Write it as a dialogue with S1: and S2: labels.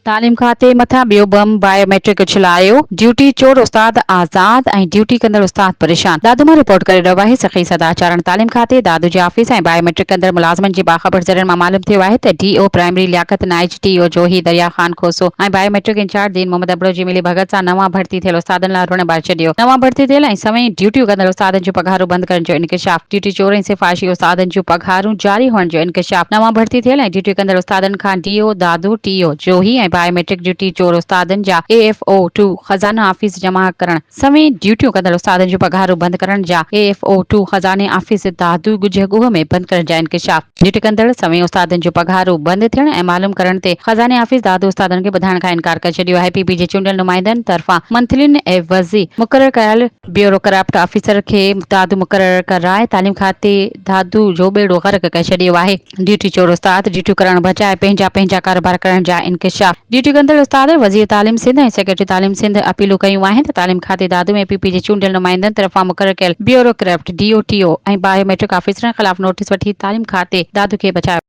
S1: تعليم کاتي مٿان ٻيو بم بايو ميٽرڪ اڇلايو، ڊيوٽي چور استاد آزاد ۽ ڊيوٽي ڪندڙ استاد پريشان، دادو مان رپورٽ ڪري رهيو آهي سخي سدا چارڻ تعليم کاتي دادو جي آفيس ۽ بايو ميٽرڪ ڪندڙ ملازمن جي باخبر ذريعن مان معلوم ٿيو آهي ته D O primary Liaquat Naich T O Johi Darya Khan Khoso ۽ biometric incharge Din Muhammad Abro جي ملي ڀڳت سان نوان ڀرتي ٿيل استادن لاء رڻ ٻاري ڇڏيو نوان ڀرتي ٿيل ۽ سوين ڊيوٽيون ڪندڙ استادن جون پگهارون بند ڪرڻ جو انڪشاف ڊيوٽي چور ۽ سفارشي استادن جون پگهارون جاري هئڻ جو انڪشاف نوان ڀرتي ٿيل ۽ ڊيوٽي ڪندڙ استادن کان D O Dadu, T O Johi ۽ biometric duty چور استادن جا اي ايف او ٽو خزانه آفيس جمع ڪرڻ، سوين ڊيوٽيون ڪندڙ استادن جون پگهارون بند ڪرڻ جا اي ايف او ٽو خزاني آفيس دادو ڳجهه ڳوهه ۾ بند ڪرڻ جا انڪشاف. ڊيوٽي ڪندڙ سوين استادن جون پگهارون بند ٿيڻ ۽ معلوم ڪرڻ تي خزاني آفيس دادو استادن کي ٻڌائڻ کان انڪار ڪري ڇڏيو آهي پي پي جي چونڊيل نمائندن طرفان منٿلين عيوضي مقرر ڪيل بيورو ڪرپٽ آفيسر کي دادو مقرر ڪرائي تعليم کاتي دادو جو ٻيڙو غرق ڪري ڇڏيو آهي. ڊيوٽي چور استاد ڊيوٽيون ڪرڻ بجاء پنهنجا پنهنجا ڪاروبار ڪرڻ جا انڪشاف. ڊيوٽي ڪندڙ استاد وزير تعليم سنڌ ۽ سيڪريٽري تعليم سنڌ اپيلون ڪيون آهن ته تعليم کاتي دادو ۾ پي پي جي چونڊيل نمائندن طرفان مقرر ڪيل bureau corrupt D O T O ۽ biometric آفيسرن خلاف نوٽيس وٺي تعليم کاتي دادو کي بچايو.